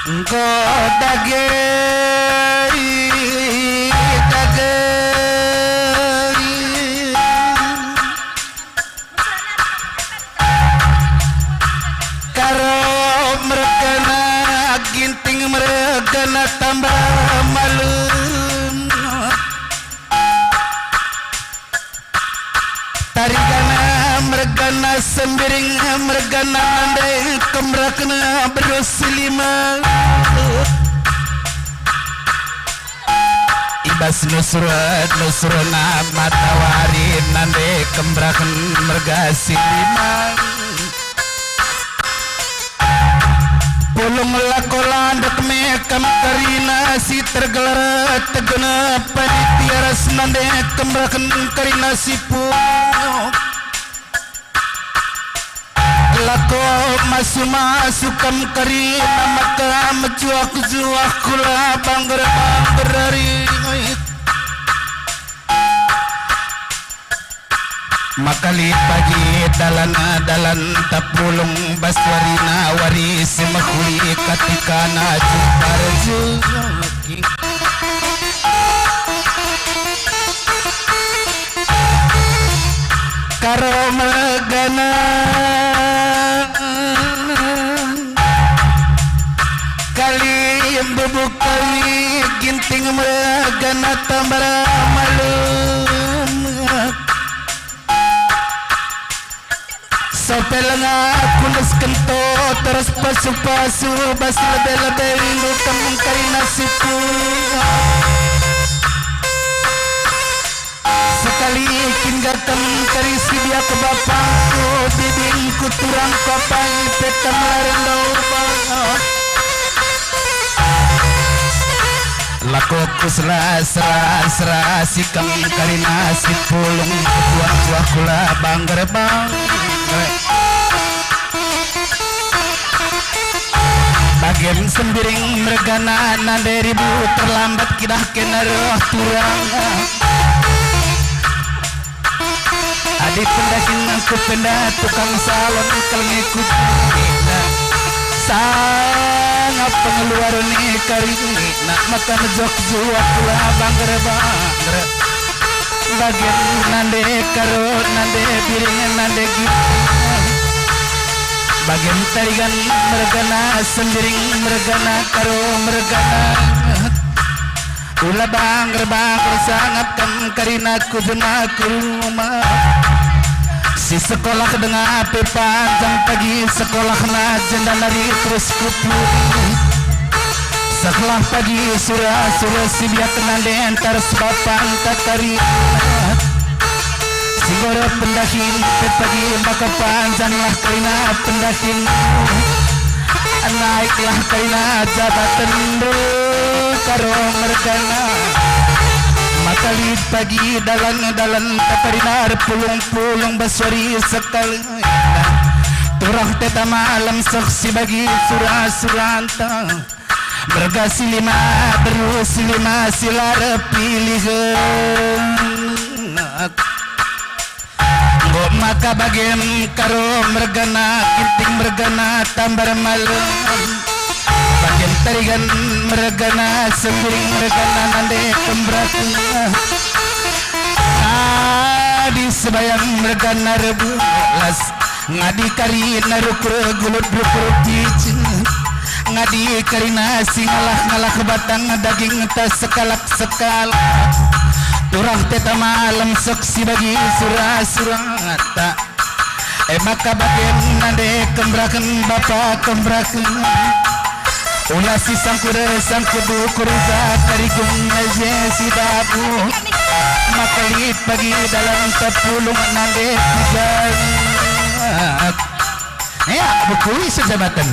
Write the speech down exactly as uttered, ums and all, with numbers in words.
Enggo dage, dage. Karo mergana Ginting, mergana Tambar Malem. Tarigana mergana Sembiring, mergana nande kemeraken beru si lima. I bas nusur-nusurna matawari nande kemeraken merga si lima. Pulung lako landek me kam kerina si tergelar tegen panitia ras nande kemeraken kerina si pulung. Lako masu-masu kam kerina maka mejuah-juah kula bangger-bangger ari. Maka lit pagi dalan-dalan tapulung bas warina wari si mehuli katikana jumpa rejeki. Karo mergana kali bubuk kali Ginting, mergana Tambar Malem. Sope lenga kundus kento terus pasu-pasu bas lebe-lebe rindu kam kerina si pulung. Sekali kin gak kam keri si biak bapangku, bibingku, turangku, apai pe kam la renda uba. Lako ku sela-sela, sela si kam kerina si pulung, juah-juah kula bangger-bangger. Bagem Sembiring mergana nande ribu terlambat kidah kena reh turang. Adi pendahin ku penda tukang salon kelengi ku penda. Sangap pengeluar ni kari nak maka mejok juak kula bangger-bangger. Bagem nande karo nande biring nande Ginting. Bagem Tarigan mergana Sembiring mergana karo mergana. Ula bangger-bangger sangap kam kerina ku jema ku rumah. Si sekolah denga pe panjang pagi sekolahna jenda nari terus ku pudi. Sekolah pagi sura-sura si biak nande ntar sebab panta kari. Si nggora pendahin pe pagi maka panjanglah kerina pendahin. Naiklah kerina jabatenndu karo mergana. Maka lit pagi dalan-dalan taparina erpulung-pulung bas wari sekali. Turah teta malem seh si bagi sura-suranta. Merga si lima, beru si lima, si la erpilihen. Enggo maka bagem karo mergana, Ginting mergana, Tambar Malem. Bagem Tarigan mergana, Sembiring mergana, nande kemeraken. Adi sebayang mergana rebu las. Ngadi karina rukur gulut rukur picin. Ngadi karina si ngalah-ngalah batang daging ta sekalak-sekalak. Turah teta malem seh si bagi sura-suranta. E maka bagem nande kemeraken bapa kemeraken. Ula si sangkur-sangkur dukur uga kari gum je si dabu. Maka lit pagi dalan tepulung nande kuga. Ya, bukui sejabaten.